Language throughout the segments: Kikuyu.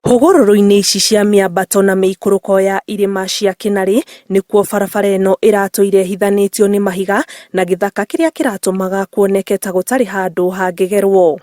Hũgũrũrũ-inĩ ici cia mĩambato na mĩikũrũko ya irĩma cia Kĩnarĩ nĩkuo barabara ĩno ĩratũire ĩhithanĩtio nĩ mahiga na gĩthaka kĩrĩa kĩratũmaga kuoneke ta gũtarĩ handũ hangĩgerwo.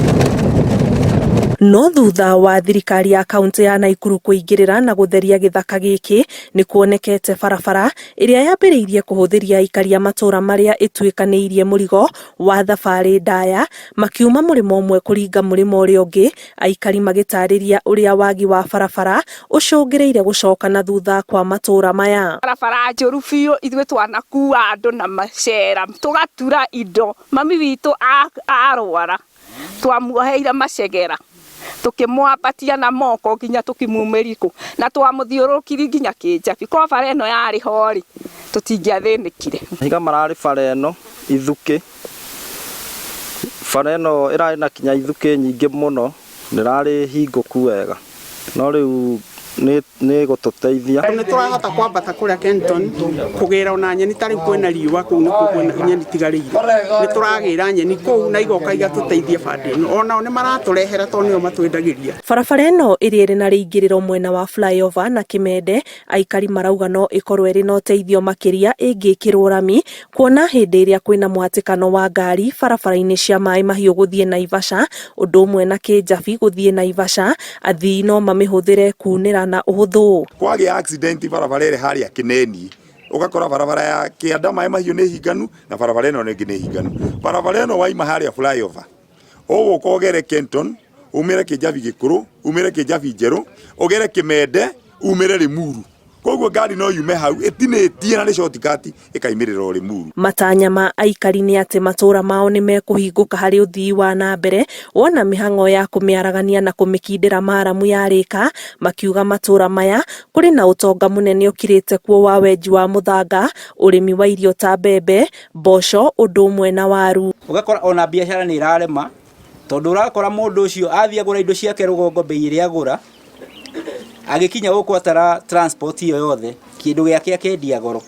No thutha wa thirikari ya kaunti ya Naikuru kũingĩrĩra na gũtheria gĩthaka gĩkĩ, nĩ kuonekete barabara ĩrĩa yambĩrĩirie kũhũthĩria aikari a matũũra marĩa ĩtuĩkanĩirie mũrigo wa thabarĩ ndaya makiuma mũrĩmo ũmwe kũringa mũrĩmo ũrĩa ũngĩ, aikari magĩtarĩria ũrĩa wagi wa barabara ũcũngĩrĩire gũcoka na thutha kwa matũũra maya. Barabara njũru biũ, ithuĩ twanakua andũ na macera tũgatura indo. Mami witũ arwara twamuoheire macegera tũkĩmwambatia na moko nginya tũkĩmumĩria kũ na twamũthiũrũrũkirie nginya Kĩnjabi. Korwo bara ĩno yarĩ ho rĩ, tũtingĩathĩnĩkire. Mahiga mararĩ bara ĩno ithukĩ, bara ĩno ĩrarĩ na kinya ithukĩ nyingĩ mũno, ndĩrarĩ hingũku wega, no rĩu nĩ ĩgũtũteithia. Nĩ tũrahota kwambata kũrĩa Kenton kũgĩra ona nyeni ta rĩu kwĩna riũa kũu nĩkuo kwĩna nyeni tigarĩire. Nĩ tũragĩra nyeni kũu na igoka igatũteithia bandi ĩno. Onao nĩ maratũrehera tondũ nĩo matwendagĩria. Barabara ĩno ĩrĩa ĩrĩ na rĩingĩrĩro mwena wa flyover na Kĩmende, aikari marauga no ĩkorwo ĩrĩ na ũteithio makĩria ĩngĩkĩrwo rami, kuona hĩndĩ ĩrĩa kwĩna mũhatĩkano wa ngari barabara-inĩ cia Maĩ Mahiũ gũthiĩ Naivasha, ũndũ ũmwe na Kĩnjabi gũthiĩ Naivasha, athii no mamĩhũthĩre kunĩra na ũhũthũ. Kwagĩa accident barabara ĩrĩ harĩa Kĩneni, ũgakora barabara ya kĩanda Maĩ Mahiũ nĩ hinganu na barabara ĩno ĩngĩ nĩ hinganu. Barabara ĩno waima harĩa flyover, ũgũka ũgere Kenton, umĩre Kĩnjabi gĩkũrũ, umĩre Kĩnjabi njerũ, ũgere Kĩmende, umĩre Limuru. Koguo ngari no yume hau ĩtinĩtie na nĩ shortcut ĩkaimĩrĩra o Limuru. Matanya ma aikari nĩ atĩ matũũra mao nĩ mekũhingũka harĩ ũthii wa na mbere wona mĩhang'o ya kũmĩaragania na kũmĩkindĩra maramu yarĩka, makiuga matũũra maya kũrĩ na ũtonga mũnene ũkirĩte kuo wa wenji wa mũthanga, ũrĩmi wa irio ta mbembe, mboco ũndũ ũmwe na waru. Ũgakora ona biacara nĩ ĩrarema tondũ ũrakora mũndũ ũcio athiĩ agũra indo ciake rũgongo bei ĩrĩa agũra, agĩkinya gũkũ atara transport ĩyo yothe, kĩndũ gĩake akendia goro,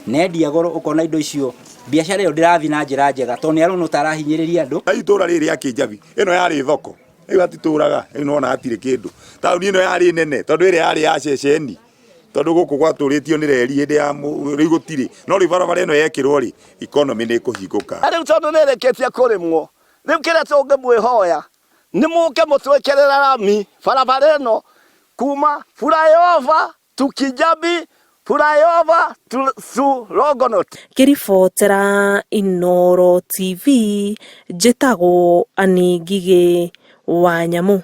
na endia goro ũkona indo icio biacara ĩyo ndĩrathiĩ na njĩra njega tondũ nĩ arona ta arahinyĩrĩria andũ. Na itũra rĩrĩ rĩa Kĩnjabi ĩno yarĩ thoko, rĩu hatitũraga, rĩu nĩwona hatirĩ kĩndũ. Taũni ĩno yarĩ nene tondũ ĩrĩa yarĩ ya ceceni, tondũ gũkũ gwatũrĩtio nĩ reri hĩndĩ ya rĩu gũtirĩ, no rĩu barabara ĩno yekĩrwo rĩ, economy nĩ ĩkũhingũka. Na rĩu tondũ nĩ ĩrĩkĩtie kũrĩmwo, rĩu kĩrĩa tũngĩmwĩhoya nĩ mũke mũtwĩkĩrĩre rami barabara ĩno kuma flyover to Kijabi, flyover to Longonot. Ngĩribotera Inooro TV, njĩtagwo Annie Ngigĩ wa Nyamũ.